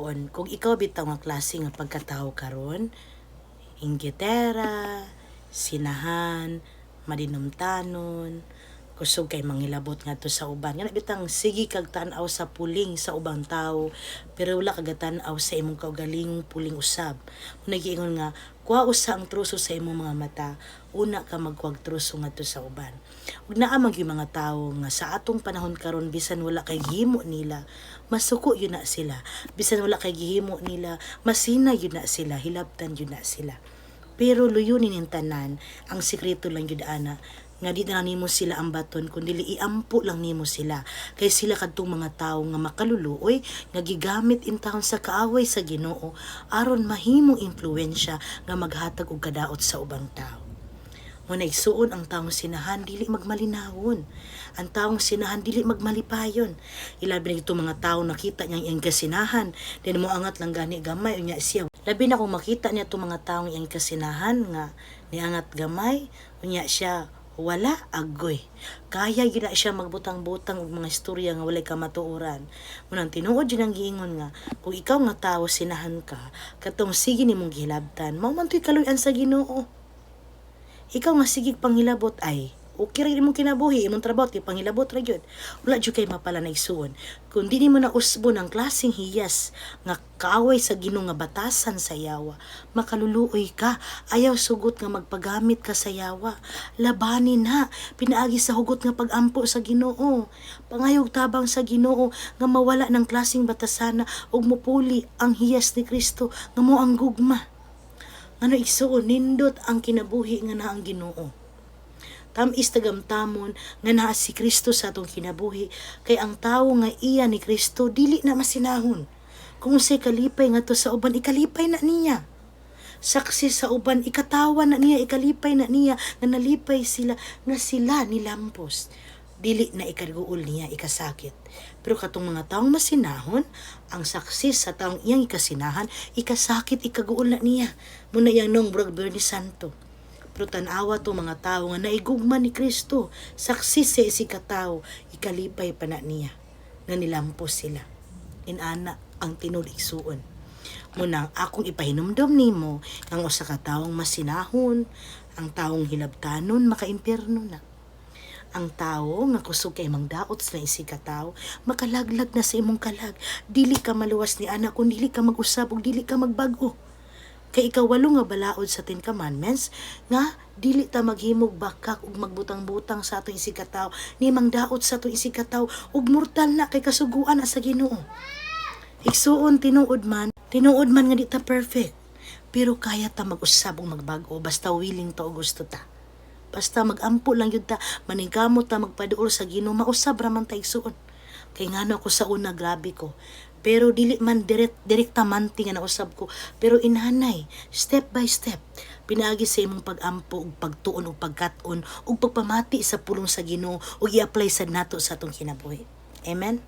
Igsuon, kung ikaw bitaw nga klase nga pagkatao karon, inggitera, sinahan, madinumtanon, kusog kay mangilabot ngadto sa uban. Ngana bitang sige kag tan-aw sa puling sa ubang tawo, pero wala ka tan-aw sa imong kaugalingong puling usab. Kung nagiingon nga, kuha usa ang truso sa imong mga mata, una ka magkuhag truso ngadto sa uban. Ug naa man gyud mga tawo nga sa atong panahon karon, bisan wala kay gihimo nila, masuko gyud na sila. Bisan wala kay gihimo nila, masina gyud na sila, hilabtan gyud na sila. Pero luyunin ning tanan, ang sikreto lang gyud ana nga di na lang nimo sila ambaton kun dili iampo lang nimo sila, kay sila kadtong mga tawo nga makaluluoy nga gigamit intawon sa kaaway sa Ginoo aron mahimong impluwensya nga maghatag og kadaot sa ubang tawo. Mo igsuon, ang taong sinahan dili magmalinawon. Ang taong sinahan dili magmalipayon. Ilabi na itong mga tao nakita niyang iyang kasinahan. Then mo angat lang gani gamay unya siya. Labi na kung makita niya itong mga taong iyang kasinahan nga niangat gamay unya siya wala, agoy. Kaya gyud na siya magbutang-butang og mga istorya nga walay kamatuoran. Munang tinuod yun ang giingon nga kung ikaw nga tawo sinahan ka, katong sige nimong gihilabtan, mao man to'y kaluy-an sa Ginoo. Ikaw nga sige panghilabot ay okay ra imong kinabuhi, imong trabaho ti panghilabot ra gyud. Wala jud kay mapala na, igsuon. Kung di nimo na usbon ang klaseng hiyas nga kaaway sa Ginoo nga batasan sa yawa, makaluluoy ka. Ayaw sugot nga magpagamit ka sa yawa. Labanin na pinaagi sa hugot nga pagampo sa Ginoo. Pangayog tabang sa Ginoo nga mawala ng klaseng batasana ug mupuli ang hiyas ni Kristo nga mo ang gugma. Ngano, igsuon, nindot ang kinabuhi nga naa ang Ginoo. Tam-is tagamtamon nga naa si Kristo sa atong kinabuhi, kay ang tawo nga iya ni Kristo dili na masinahon. Kung unsay kalipay ngadto sa uban, ikalipay na niya. Saksi sa uban, ikatawa na niya, ikalipay na niya nga nalipay sila nga sila nilampos. Dili na ikaguol niya, ikasakit. Pero katong mga taong masinahon, ang saksi sa taong iyang ikasinahan, ikasakit, ikaguol na niya. Muna iyang nong brag Bernie Santo. Pero tan-awa to mga tao nga naigugma ni Kristo, saksi sa isi katao, ikalipay pa na niya nga nilampos sila. Inana ang tinuod, igsuon. Munang akong ipahinumdom nimo ang usa ka taong masinahon, ang taong hilabtanon, makaimpierno na. Ang tao nga kusog kay mangdaot sa isi ka tao, makalaglag na sa imong kalag. Dili ka maluwas ni ana kung dili ka mag-usab ug dili ka magbag-o. Kay ikawalo nga balaod sa Ten Commandments nga dili ta maghimog bakak ug magbutang-butang sa atong isig ka tawo ni mangdaot sa atong isig ka tawo ug mortal na kay kasuguan na sa Ginoo. Igsuon, tinuod man nga di ta perfect. Pero kaya ta mag-usab ug magbag-o basta willing ta o gusto ta. Basta magampo lang yun ta, maningkamot ta magpaduol sa Ginoo, mausab ra man ta, igsuon. Kay ngano, ako sa una grabe ko. Pero dili man direktamante nga nausab ko, pero inhanay, step by step, pinaagi sa imong pag-ampo ug pagtuon ug pagkat-on ug pagpamati sa pulong sa Ginoo ug i-apply sad nato sa atong kinabuhi. Amen.